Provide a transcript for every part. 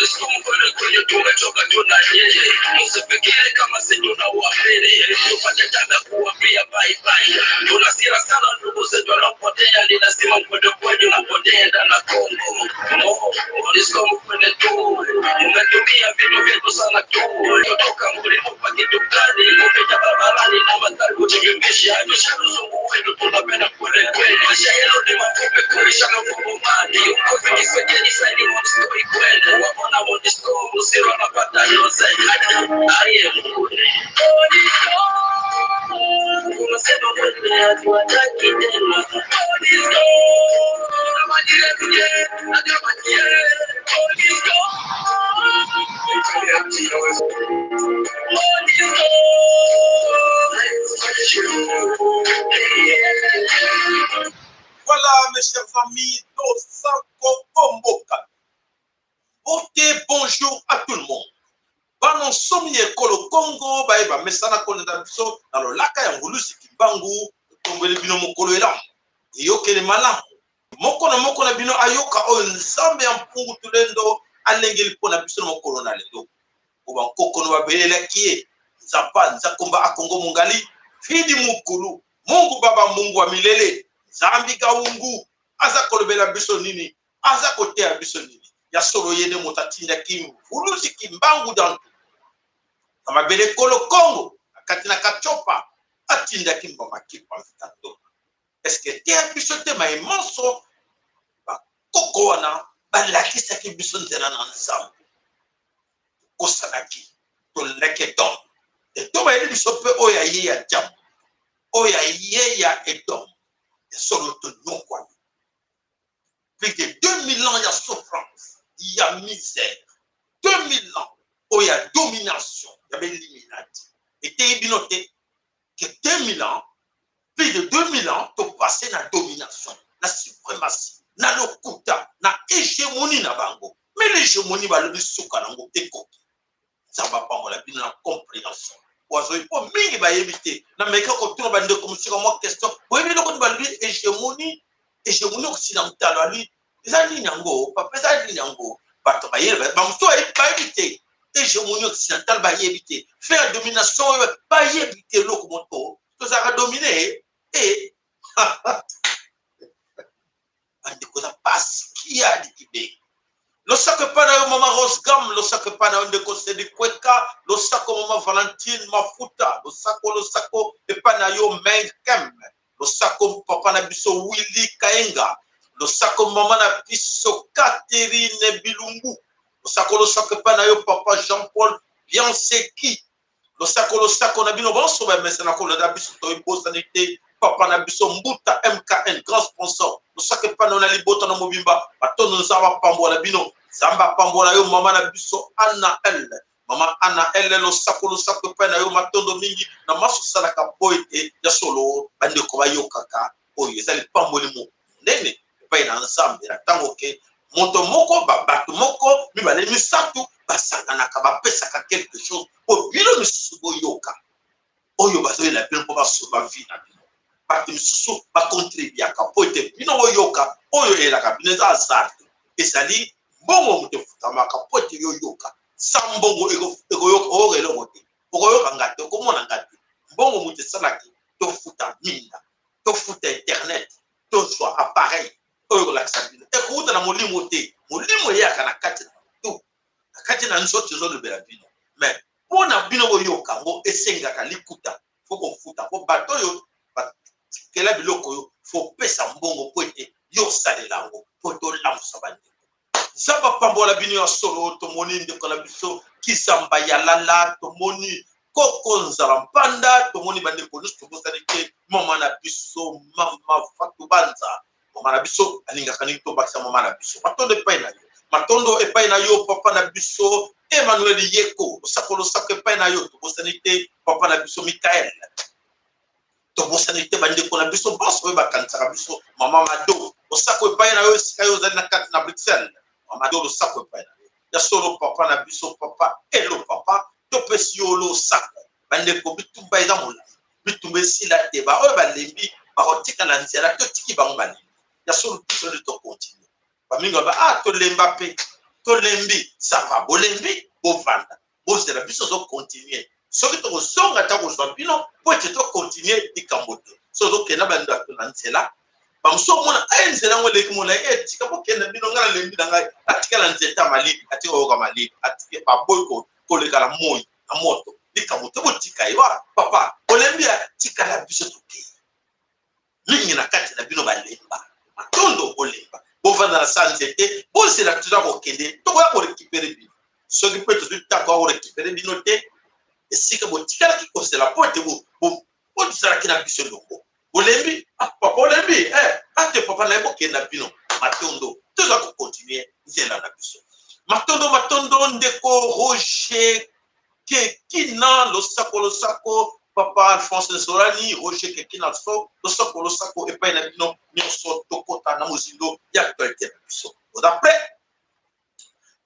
Monisco mkono kwenye tumetoka tuna yeye, msifikiri kama si tunawapili, tupate tanga kuwambia bye bye. Tuna hasira sana ndugu zetu wanapotea, ni lazima mkwende kwenye mpotea na Kongo. Mo, Monisco mkwende tu, mmetumia vitu vyetu sana tu, kutoka mlitupa kitu gani? Kupita barabarani na mandhari kujivimbisha, tusharuzungu wetu tunapenda kweli kweli, maisha yenu ni mafupi kuisha mafungumani ukofikisejeni saini Monisco ikwende wabona Monisco msiro anapata yoze aye Monisco unasema kwende hatuwataki tena Monisco Monisco Voilà, mes chers amis, Losako Komboka. Mbote, bonjour à tout le monde. Bana nsomi ya ekolo Congo baye bamesana kolanda biso na lolaka ya ngulusi Kimbangu, totombeli bino mokolo elamu, eyokeli malamu. Moko na moko na bino ayoka oyo Nzambe ya mpungu tulendo alengeli mpo na biso na mokolo na lelo. Po bankokono babelelaki ye Nzapa Nzakomba Akongo Mongali Fidi Mukulu Mungu Baba Mungu wa milele Nzambi Gaungu aza kolobela biso nini? Aza koteya biso nini? Ya solo ye nde moto atindaki Mvuluzi Kimbangu Dantu na mabele kolo Kongo na kati na Katiopa atindaki Mbama Kimpa Vita Ndomba. Est-ce que eteya biso te maye manso bakoko wana balakisaki biso nzela na Nzambe? Tokosanaki, tolandaki Edom. Edom ayeli biso mpe oyo aye ya diable, oyo aye ya Edom. Ya solo tonyokwami plus de 2000 ans ya souffrance, ya misère, 2000 ans oyo ya domination ya beliminati. Eteyi bino te que 2000 ans, plus de 2000 ans topasse na domination, na suprématie, na lokuta, na hégémonie na bango. Mais l'hégémonie balobi suka nango ekoki. Nzambe apambola bino na compréhension. Wazoi mpo mingi bayebi te. Na meka kotuna bandeko mosusu mwa question. Boyebi eloko nini balobi hégémonie, hégémonie occidentale balobi eza nini yango? Papa eza nini yango? Bato bayeba bamosusu bayebi te. Hégémonie occidentale bayebi te. Fait ya domination oyo bayebi te eloko moto tozalaka domine e bandeko eza pasi kiadi kibengi. Losako epai na yo mama Rose Gam, losako epai na yo ndeko Sedi Kweka, losako mama Valentine Mafuta, losako losako epai na yo Meng Kem, losako papa na biso Willy Kaenga, losako mama na biso Catherine Bilumbu, losako losako epai na yo papa Jean-Paul Bianseki, losako losako na bino bonso bamesana kolanda biso, toyebosani te papa na biso Mbuta MKN grand sponsor, losako epai na yo na libota na mobimba, matondo Nzambe apambola bino, Nzambe apambola yo mama na biso Anna L, mama Anna L, losako losako epai na yo, matondo mingi na maso osalaka po ete ya solo bandeko bayokaka oyo eza lipamboli monene epai na Nzambe na ntango ke moto moko bato moko mibale misato basanganaka bapesaka quelque chose po bino misusu boyoka oyo bazoyela bino mpo basomba vie na bino. Bato misusu bakontribiaka mpo ete bino boyoka oyo eyelaka bino, eza hasard te, ezali mbongo moto efutamaka mpo ete yo yoka. Sa mbongo okoyoka eloko te, okoyoka nga te, okomona nga te. Mbongo moto esalaki tofuta minda, tofuta internet, tozwa appareil oyo ekolakisa bino. Ekowuta na molimo te, molimo eyaka na kati na motu, na kati na nzoto ezolobela bino. Mais mpo na bino boyoka yango esengaka likuta, fo kofuta mpo bato oyo bakela biloko oyo, fo pesa mbongo mpo ete yo osalela yango mpo tolamusa bandeko. Nzambe apambola bino ya solo. Tomoni ndeko na biso Kizamba ya Lala, tomoni Koko Nzala Mpanda, tomoni bandeko nyonso, tobosani te mama na biso mama Fatou Banza, mama na biso alingaka nini tobakisa mama na biso. Matondo epai na yo, matondo epai na yo papa na biso Emmanuel Yeko, losako losako epai na yo, tobosani te papa na biso Michael, tobosani te bandeko na biso bonso oyo bakanisaka biso, mama Mado, losako epai na yo esika yo ozali na kati na Bruxelles, mama Mado losako epai na yo ya solo, papa na biso papa Elo, papa topesi yo losako. Bandeko, bitumba eza molai, bitumba esila te, baoyo balembi bakotika na nzela, totiki bango balembi ya solo, biso nde tokontinue. Bamingi baloba ah tolemba mpe. Tolembi, ça va, bolembi, bovanda, bozela biso tozo continuer. Soki tokozonga ata kozwa bino mpo ete to continuer likambo te. Soki ozokenda bato na nzela, bamosusu omona e nzela yango eleki molai, e tika bokenda bino, ngai nalembi na ngai, atikala nzete ya malili, atika koyoka malili, atika baboyi koleka na moi na moto, likambo te, botika ye wana. Papa, olembi ya tikala biso tokei. Mingi na kati na bino balemba, matondo, bolemba, bovanda na sa nzete, bozela toza kokende, tokoya korécupérer bino. Soki mpe tozwi ntango ya korécupérer bino te, esika botikalaki kozela mpo ete bozalaki na biso elongo. Bolembi, ah, papa olembi, eh, ate papa na ye, bokende na bino. Matondo, toza kocontinuer nzela na biso. Matondo, matondo, ndeko Roger Kekina, losako, losako, papa Alphonse Nzolani, Roger Kekina, so losako, losako epai na bino nyonso. Tokota na mozindo ya actualité na biso. Boza prêt?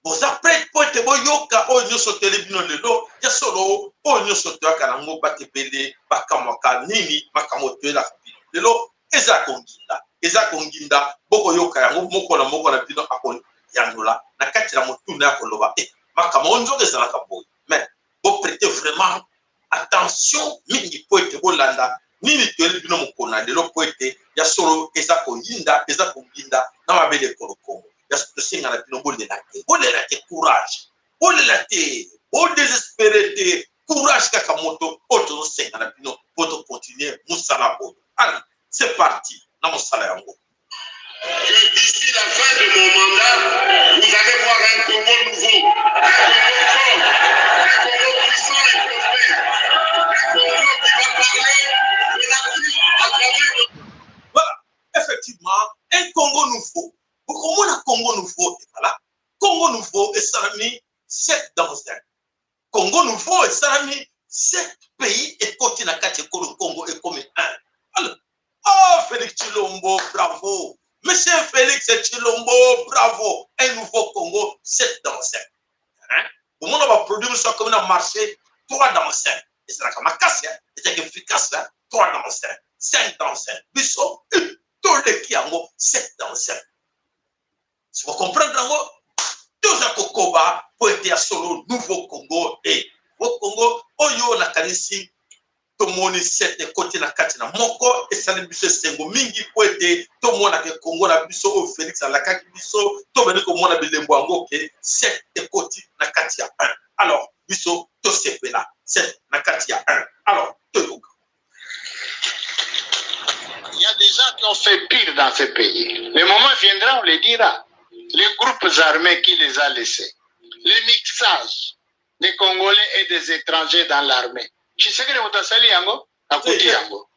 Boza prêt mpo ete boyoka oyo nyonso toyeli bino lelo? Ya solo, oyo nyonso toyaka nango, bato ebele bakamwaka nini makambo toyelaka bino lelo. Eza konginda, eza konginda. Bokoyoka yango, moko na moko na bino akoyandola na kati na motuna ya koloba e makambo oyo nzoka ezalaka boye. Mais boprêter vraiment attention mingi mpo ete bolanda nini toyeli bino mokolo na lelo, mpo ete ya solo eza koyinda, eza konginda na mabele ekolo Kongo. Ya tosenga na bino, bolela te, bolela te, courage, bolela te, bodésespérer te, courage kaka moto oyo tozosenga na bino mpo tocontinuer mosala oyo. Allez, c'est parti na mosala yango. Que d'ici la fin de mon mandat, vous allez voir un Congo nouveau, un Congo fort, un Congo puissant et prospère, un Congo qui va parler de l'Afrique à travers le. Voilà, effectivement, un Congo nouveau. Bokomona Congo nouveau, et voilà. Congo nouveau esalami 7 dans 1. Congo nouveau esalami 7 pays ekoti na kati ekolo Congo, ekomi 1. Alors, oh Félix Tshilombo, bravo. Monsieur Félix Tshilombo, bravo. Un nouveau Congo, 7 dans 1. Hein? Bomona baproduit mosusu akomi na marché, 3 dans 1. Ezalaka makasi, ezalaka efficace, 3 dans 1, 5 dans 1. Biso toleki yango, 7 dans 1. Si bocomprendre yango, toza kokoba mpo ete ya solo nouveau Congo e nouveau Congo oyo nakanisi tomoni 7 ekoti na kati na moko, esali biso esengo mingi mpo ete tomonaka Kongo na biso oyo Félix alakaki biso. Tobandi komona bilembo yango ke 7 ekoti na kati ya 1. Alors biso tosepela, 7 na kati ya 1. Alors toyoka. Il y a des gens qui ont fait pire dans ce pays. Le moment viendra, on les dira. Les groupes armés qui les a laissés. Le mixage des Congolais et des étrangers dans l'armée. Tshisekedi moto asali yango, akuti yango.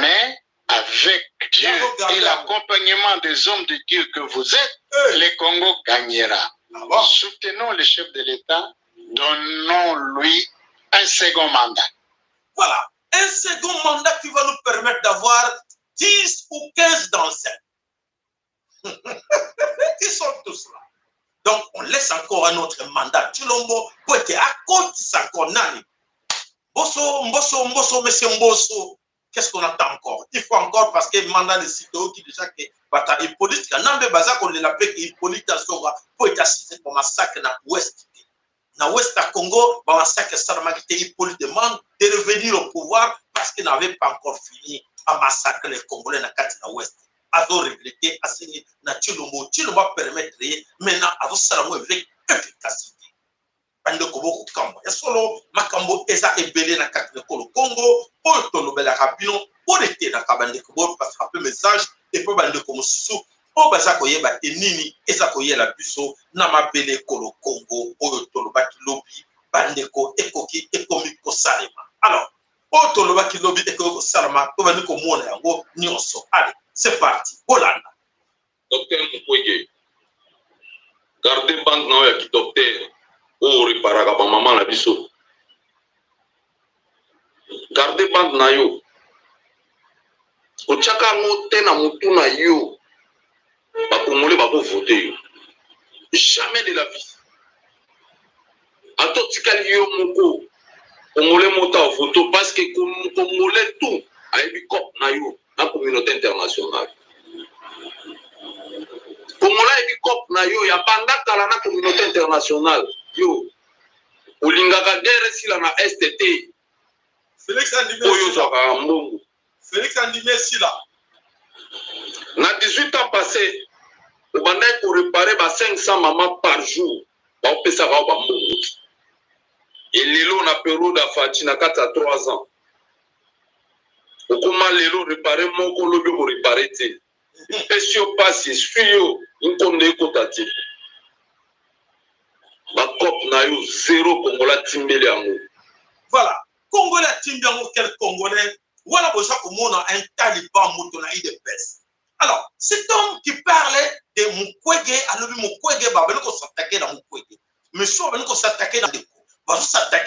Mais avec Dieu et l'accompagnement des hommes de Dieu que vous êtes, le Congo gagnera. Ah bon? Soutenons le chef de l'État, donnons-lui un second mandat. Voilà, un second mandat qui va nous permettre d'avoir 10 ou 15 dans 5. Ils sont tous là. Donc, on laisse encore un autre mandat. Tshilombo, pour être à côté, ça nani. Mboso, Mboso, Mboso, monsieur Mboso. Qu'est-ce qu'on attend encore? Il faut encore parce que mandat de citoyen qui déjà que bata Hippolyte Kanambe baza kolela pe Hippolyte azonga po ete asise ba massacre na ouest, na ouest ya Congo, ba massacre esalamaki te. Hippolyte demande de revenir au pouvoir parce qu'il n'avait pas encore fini à massacrer les Congolais na kati na ouest. Azo regretter, asengi na Tshilombo, Tshilombo apermettre ye. Maintenant azosala yango avec efficacité. Bandeko, bokokamba, ya solo makambo eza ebele na kati na ekolo Congo oyo tolobelaka bino mpona etelaka bandeko, bopasaka mpe message epo bandeko mosusu oyo baza koyeba te nini eza koyela biso na mabele ekolo Congo. Oyo tolobaki lobi, bandeko, ekoki ekomi kosalema. Alors oyo tolobaki lobi ekoki kosalama, tobandi komona yango nyonso. Allez, c'est parti, bolanda. Docteur Mukwege, garde bande na oyo ya kidocteur oyo oreparaka bamama na biso. Garde bande na yo, otiaka yango te na motu na yo. Bakongole bakovote yo jamais de la vie. Ata otikali yo moko, Congolais moto avote, parce que Congolais tout ayebi cope na yo na communauté internationale. Congolais ayebi coop na yo ya banda kala na communauté internationale. Yo olingaka guerre esila na Est te. Félix andimi. Oyo ozwaka mbongo. Félix andimi esila. Na 18 ans passé, obandaki koréparer ba 500 mama par jour, baopesaka yo bambongo te. Elelo na période ya Fatshi, na kati ya 3 ans, okóma lelo réparer moko, olobi okoréparer te. Epesi yo mpasi, eswi yo nkondo, ekota te. Bacoop na yo zéro. Congolais atimbeli yango. Voilà, Congolais atimbi yango. Quel Congolais wana boza komona? Un taliban, moto na UDPS. Alors, cet homme qui parlait de Mukwege, alobi Mukwege, babali kos'attaquer na Mukwege, mais so babali kos'attaquer na ndeko, bazos'attaquer.